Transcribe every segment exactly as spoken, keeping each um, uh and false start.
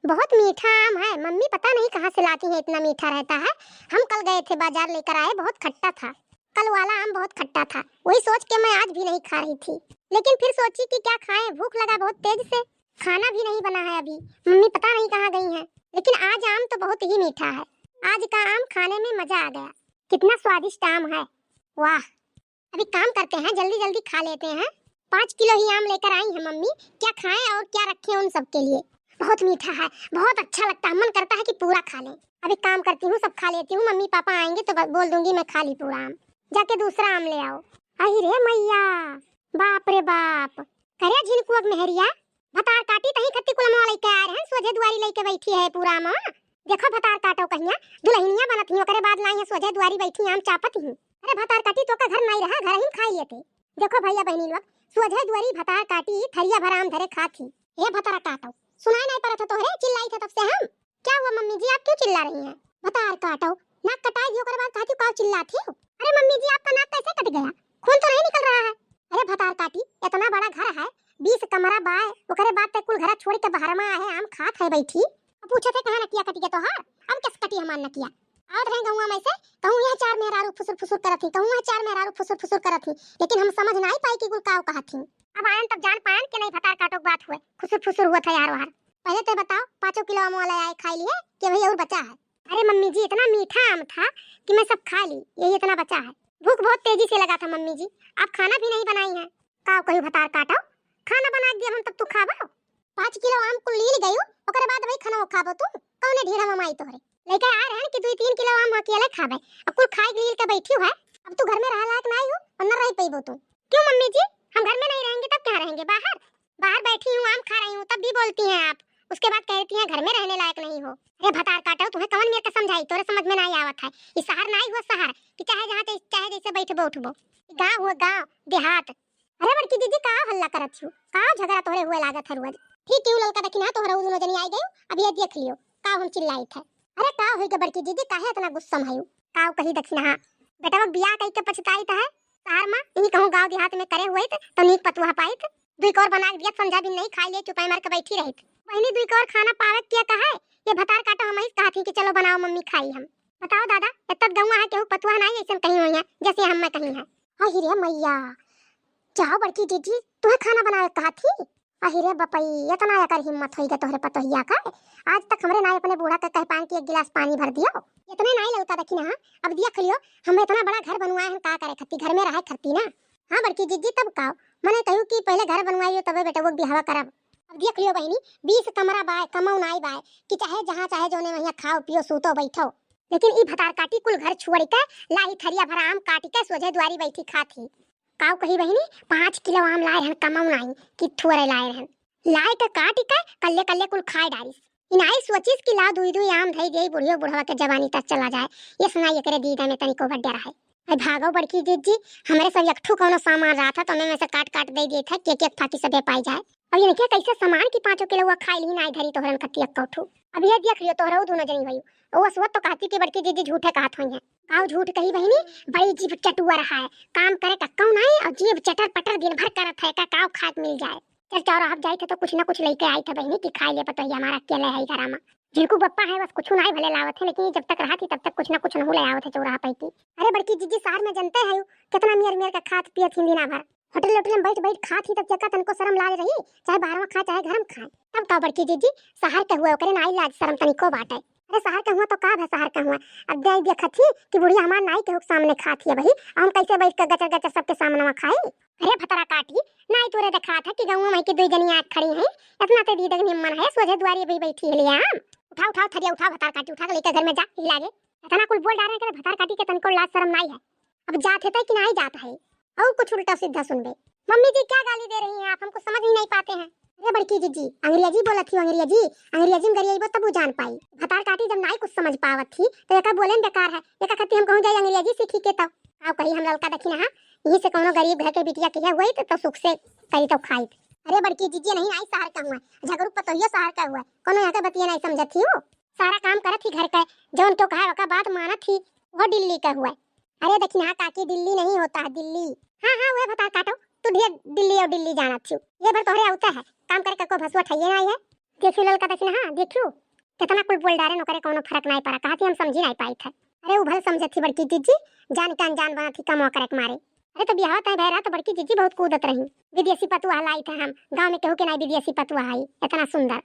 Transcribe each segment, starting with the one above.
बहुत मीठा आम है, मम्मी पता नहीं कहाँ से लाती हैं, इतना मीठा रहता है। हम कल गए थे बाजार, लेकर आए, बहुत खट्टा था। कल वाला आम बहुत खट्टा था, वही सोच के मैं आज भी नहीं खा रही थी, लेकिन फिर सोची कि क्या खाएं, भूख लगा बहुत तेज से। खाना भी नहीं बना है अभी, मम्मी पता नहीं कहाँ गई हैं, लेकिन आज आम तो बहुत ही मीठा है। आज का आम खाने में मजा आ गया, कितना स्वादिष्ट आम है। वाह, अभी काम करते हैं, जल्दी जल्दी खा लेते हैं। पाँच किलो ही आम लेकर आई हैं मम्मी, क्या खाएं और क्या रखें उन सब के लिए। बहुत मीठा है, बहुत अच्छा लगता है, मन करता है कि पूरा खा लें। अभी काम करती हूँ, सब खा लेती हूँ, मम्मी पापा आएंगे तो ब-, बोल दूंगी मैं खा ली पूरा आम। जाके दूसरा आम ले आओ। अहि रे मैया, बाप रे बाप। करे झिनकुआ के मेहरिया, भतार काटी तही खत्ती कुलमवा लइके आए रहन, सोझे दुआरी लइके बैठी है पूरा आम। देखो भतार काटो कहिया, दुलहिनिया बनत ही, ओकरे बाद लाई है सोझे दुआरी बैठी आम चापत ही। अरे भतार काटी, तोका घर नाई रहा, घर ही में खाई लेते। देखो भैया बहिनी लोग, सोझे दुआरी भतार काटी थरिया भर आम धरे खात ही। हे भतार काटो, सुनाई नाई परत है तोहरे, चिल्लाई थे तब से हम। क्या हुआ मम्मी जी, आप क्यों चिल्ला रही हैं? भतार काटो, नाक कटाई दियो, ओकरे बाद कहती हो, "काव चिल्लात ही हो?" अरे मम्मी जी, आपका नाक कैसे कट गया? खून तो नहीं निकल रहा है। अरे भतार काटी, इतना बड़ा घर है, बीस कमरा बाय, ओकरे बाद ते कुल घरा छोड़ के बाहर में आए, आम खात है बैठी। अब पूछे थे कहाँ नकिया कट गया तोहार? अब कैसे कटी हमार नकिया? आवत रहे गौवा में से, कहूँ यह चार मेहरारू फुसुर फुसुर करत ही, कहूँ यह चार मेहरारू फुसुर फुसुर करत ही, लेकिन हम समझ नाई पाई कि कुल काव कहत ही। अब आयन तब जान पायन कि नहीं भतार काटो के बात हुए, फुसुर फुसुर हुआ था यार वहार। पहले ते बताओ, पाँचों किलो आम वाला आए खाई लिए कि अभी और बचा है? अरे मम्मी जी, इतना मीठा आम था कि मैं सब खा ली, यही इतना बचा है। भूख बहुत तेजी से लगा था मम्मी जी, आप खाना भी नहीं बनाई हैं। काव कही भतार काटो, खाना बना के दिया हम तब तू खाबो? पाँच किलो आम कुल लील गयू, ओकरे बाद भाई खाना खाबो तू? कौने ढीढ़ा में माई तोहरे? लेके आ रहन कि दुई तीन किलो आम अकेले खाबे, अब कुल खाए के लील के बैठी है। अब तू घर में रहे लायक नहीं हो और न रह पैबो तू। क्यों मम्मी जी, हम घर में नहीं रहेंगे तब कहाँ रहेंगे? बाहर, बाहर बैठी हूँ, आम खा रही हूँ, तब भी बोलती हैं आप। उसके बाद कहती हैं घर में रहने लायक नहीं हो। अरे भतार काटो, तुम्हें कौन मेर के समझाई, तोरे समझ में नहीं आवत है। ये शहर नहीं हुआ शहर कि चाहे जहाँ चाहे, चाहे जैसे बैठबो उठबो। गाँव हुआ गाँव, देहात। अरे बड़की दीदी, का हल्ला करत हो? का झगड़ा तोहरे हुए लागत है रोज? ठीक क्यों ललका दखिनहा, तोहरा उ दोनों जनी आई गई, अब ये देख लियो, का हम चिल्लाई थे। अरे का होई गे बड़की दीदी, काहे इतना गुस्सा में हयू? का कही दखिनहा, बेटवा बियाह कई के पछताई त है, शहर में यही कहूँ गाँव देहात में करे हुए त, तो नीक पतुआ पाइत, दुई कौर बना के दिया, समझा भी नहीं, खाई ले, चुपाई मार के बैठी रहित। बहिनी दुई कौर खाना पावे के कहा है, ये भतार काटो हम ही कहा थी कि चलो बनाओ मम्मी खाई हम। बताओ दादा, इतना गौवा है केहू पतुआ नहीं ऐसन कहीं हुई है, जैसे हम मैं कहीं है। अहि रे मैया, जाओ बड़की जीजी, तुम्हें खाना बनावे कहा थी? अहि रे बपई, इतना एकर हिम्मत होई गे तोहरे पतोहिया का? आज तक हमरे नाई अपने बूढ़ा के कह पान कि एक गिलास पानी भर दियो। इतने नाई ललका दखिनहा, अब देख लियो, हम इतना बड़ा घर बनवाए हैं का करे खत्ती, घर में रहे खत्ती ना। हाँ बड़की जीजी, तब का? मने कहू कि पहले घर बनवाइयो तबे बेटा वो बिहावा करब। अब देख लियो बहिनी, बीस कमरा बाय, कमऊ नाई बाय, कि चाहे जहाँ चाहे जोने वहिया खाओ पियो सूतो बैठो, लेकिन ई भतार काटी कुल घर छोड़ के लाही थरिया भरा आम काट के सोझे दुआरी बैठी खात ही। काव कही बहिनी, पाँच किलो आम लाए रहन, कमऊ नाई कि थोरे लाए रहन, लाए के काट के कल्ले कल्ले कुल खाए डारिस। इनाई सोचिस कि ला दुई दुई आम धई देई, बुढ़ियो बुढ़वा के जवानी तक चला जाए, ये सुनाई एकरे दीदा में तनिको बड्डे रहे। अरे भागो बड़की जीजी, हमरे सब एकठू कौनो सामान रहा था तो हमें में से काट काट दे दिए था, के के फाकी सबे पाई जाए। अब ये क्या कैसे सामान की पाँचों किलो हुआ खाई ली नाई धरी तोहरन खत्ती एक्को ठू। अब ये देख लियो तोहरा दोनों जनी भई, वो सुअत तो कहती कि बड़की जीजी झूठे कहत हुई हैं। काव झूठ कही बहिनी, बड़ी जीभ चटुआ रहा है, काम करे का कौन है और जीभ चटर पटर दिन भर करत है का, काव खाए के मिल जाए। चल चौराहा जाई थे तो कुछ ना कुछ लेके आई थे बहिनी कि खाई ले पतोहिया हमारा अकेले है घरा में। झिनकू बप्पा है बस कुछ नहीं भले लावत है, लेकिन जब तक रहा थी तब तक कुछ ना कुछ नहीं ले आवत है चौराहा पे की। अरे बड़की जीजी शहर में जनते है कितना मेर मेर का खात पियत ही दिना भर। होटल होटल में बैठ बैठ खात ही तब चक्का तनको शर्म लाज रही, चाहे बाहर में खाए चाहे घर में खाए। तब का बड़की जीजी शहर के हुआ ओकरे नाई लाज शर्म तनिको बाटे। अरे शहर के हुआ तो का भा शहर के हुआ, अब दे देखत ही कि बुढ़िया हमार नाई के हुक सामने खात ही भाई, हम कैसे बैठ के गचर गचर सबके सामने में खाई? अरे भतरा काटी, नाई तोरे देखात है कि गौवा में की दुई जनी आँख खड़ी हैं, इतना ते दीदक निम्मन है, सोझे दुआरी भी बैठी है लिया हम। उठाओ, उठाओ, थरिया उठाओ, भतार काटी उठा के लेके घर में जा, हिला गे। इतना कुल बोल डारे करे, भतार काटी के तनको लाज शर्म नाई है। अब जात है तय कि नाई जात है, और कुछ उल्टा सीधा सुनबे। मम्मी जी क्या गाली दे रही हैं आप, हमको समझ ही नहीं पाते हैं। अरे बड़की जीजी, अंग्रेजी बोलत ही, अंग्रेजी, अंग्रेजी में गरियाइबो तब उ जान पाई। भतार काटी जब नाई कुछ समझ पावत ही, तो एका बोले में बेकार है, एका खातिर हम कहूँ जाई अंग्रेजी सीखी के तब। आओ कही हम ललका दखिनहा, यहीं से कौनो गरीब घर के बिटिया किया हुई तो, तो सुख से करी तो खाई। अरे बड़की जीजी नहीं, नाई शहर का हुआ, झगड़ू पतोहिया शहर का हुआ, कौनो यहाँ के बतिया नहीं समझत ही हो। सारा काम करत ही घर का, जौन तो कहा ओका बात मानत ही, वो दिल्ली का हुआ। अरे दखिनहा काकी, दिल्ली नहीं होता है, दिल्ली। हाँ, हाँ, वह भतार काटो, तू ढेर दिल्ली और दिल्ली जानत ही। ये भर तोहरे आवता है, काम करे का को भसुआ ठइये ना है। देखियो ललका दखिनहा, देखियो, केतना कुल बोल डारे, ओकरे कौनो फरक नाहीं पड़ा, कहत ही हम समझी नाहीं पाइत है। अरे उ भल समझत ही बड़की जिज्जी, जान के अनजान बनत ही कमवा करे के मारे। अरे तो बियाह तय भय रहा तो बड़की जिज्जी बहुत कूदत रही, विदेशी पतुआ लाइत है हम, गाँव में केहू के नाहीं विदेशी पतुआ है एतना सुंदर।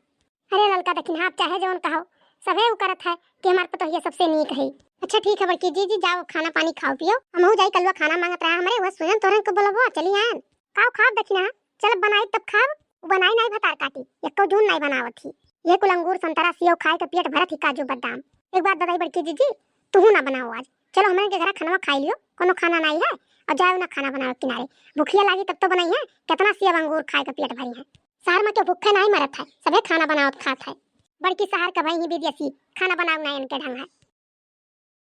अरे ललका दखिनहा, आप चाहे जवन कहो, सभे उ करत है कि हमार पतोहिया सबसे नीक है। अच्छा ठीक है बड़की जिज्जी, जाओ खाना पानी खाओ पियो, हमहू जाई कलुआ खाना मांगत रहा हमरे, वह सुजन तोहरन के बोलबो, चली आयन। काव खाब दखिनहा? चल बनाई तब खाब। उ बनाई नाहीं भतार काटी, एको जून नाहीं बनावत ही। ये कुल अंगूर संतरा सेव खाए के पेट भरत ही, काजू बादाम। एक बात बताई बड़की जिज्जी, तुहू ना बनाओ आज, चलो हमरे के घरा खाना खाई लियो, कोनो खाना नाहीं है, और जाओ ना खाना बनाओ किनारे, भूखिया लागी तब तो बनाई है, केतना सेव अंगूर खाए के पेट भरी है। शहर में केहू भूखे नाहीं मरत है, सभे खाना बनावत खात है। बड़की शहर के भई ही विदेशी, खाना बनाओ ना इनके ढंग है।